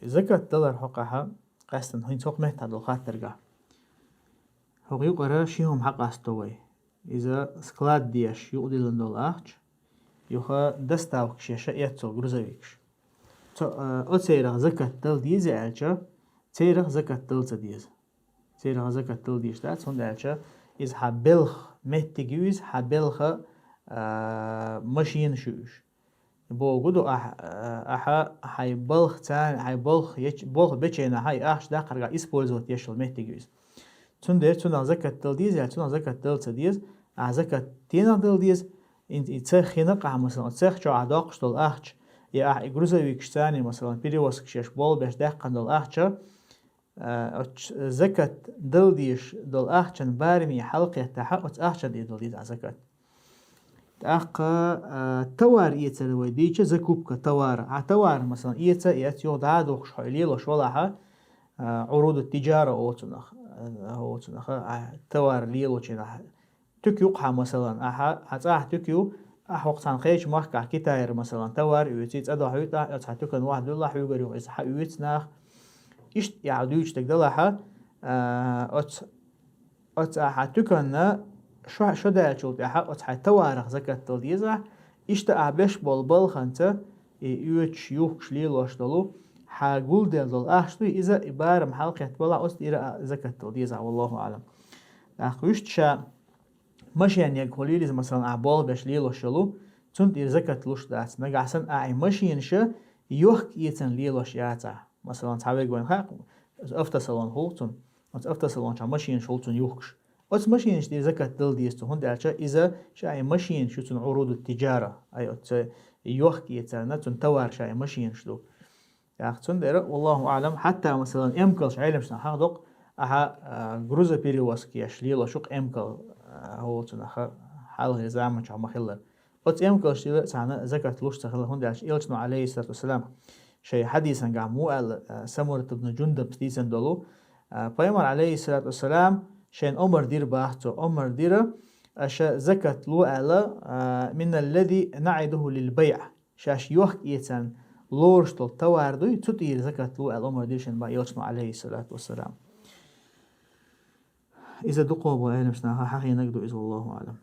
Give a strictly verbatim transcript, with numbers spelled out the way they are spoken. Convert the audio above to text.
Закат далар хьокъахьа, къаьстина хӀинца хӀокху меттахь долу хаттаргахь. ХӀокху юкъара ши хӀума хьакъасто вай. Иза склад деш юкъадиллина долу ахча, юха доставкаш еш а эццо грузовикаш. Цо, а, оцерах закат дала деза аьлча, церах закат дала ца деза. Церах закат дала дезаш дац, хӀунда аьлча иза хьан белха меттиг ю иза, хьан белха, а, машинаш ю уьш. Богу ду ахь, а, ахьа хьайн балха царна, хьайн балха ечу-, балха беченахьа и ахча даккхарга использовать еш йолу меттиг ю иза. Цундела цунах закат дала деза, я цунах закат дала ца деза, ахьа закат тенах дала деза, и, и цех хинакъахь, масалан, цех чохь ахьа доккхуш долу ахча, я ахьа и грузовикаш царна, масалан, перевозкаш еш, болх беш даьккхина долу ахча, а, оч-, закат дала дезаш долу ахчан бараме хьалакхеттахьа, оцу ахчан тӀе дала деза ахьа закат. ТӀаккха, а, товар эцар вай дийча, закупка товара. Ахьа товар, масалан, эца а эц, юха дӀа а духуш хьо лелош валахьа, а, Ӏурудут тиджара оцунах, а, оцунах, а, товар лелочунах. Туька ю-кх хьан, масалан, ахьа, хьан цӀахь туька ю, ахьа хӀокху цхьана кхечу махкахь Китайра, масалан, товар оьций, цӀа дохьуьйту ахьа, оцу хьан туькан вахь дуьллахь, хьоьгара юха иза хьан оьцу наха. Иштта яхьа дуьйцуш дерг далахьа, а, оцу, оцу ахьа туьканна шо, шо даьллачул тӀаьхьа оцу хьайн товарах закат дала деза ахьа. Иштта ахьа беш болу балханца, и оьцуш, юхкуш, лелош долу, хьан гулделла долу ахча дуй, иза и барам хьалакхетта балахь, оцу тӀера а закат дала деза ахьа, валлаху аӀлам. ТӀаккха вуьшта ша машен егга хӀума лелийза, масалан, ахьа болх беш лелош йолу, цунна тӀера закат луш дац. Нагахь санна ахьа и машинаша йохка эцан лелош яцахь. Масалан, цхьа верг вайна хаьа, автосалон хуьлу цунна. Оцу автосалон чохь машинаш хуьлу цунна юхкуш. Оцу машинаш тӀера закат дала деза цо, хӀунда аьлча иза ша и машинаш ю цунна Ӏурудут тиджара, ай оцу йохка эцарна, цунна товар ша и машинаш ду. ТӀаккха цундела, валлаху аӀлам, хьатта, масалан, эмкалш Ӏеламчу наха хьахдокху, ахьа, а, грузоперевозка еш лелош ву-кх эмкал, а, хӀоцунаха хьалхале заманчохь ма-хиллара. Оцу эмкалш тӀера цхьана закат луш ца хилла, хӀунда аьлча Элчано, алейхиссалату вассалам, шайн хьадисангахь муха аьлла, а, Самурат ибн Джундабс дийцина долу, а, пайхамар, алейхиссалату вассалам, шайна омар дира бах цо, омар дира, аша закат ло аьлла, а, «миналлази наӀидуху лил байъ». Шаьш йохка эцарна лоруш долу товар дуй, цу тӀера закат ло аьлла омар дира шайна бах Элчано, алейхиссалату вассалам. Иза дукхо бу Ӏеламчу наха хьахийнарг ду иза, валлаху аӀлам.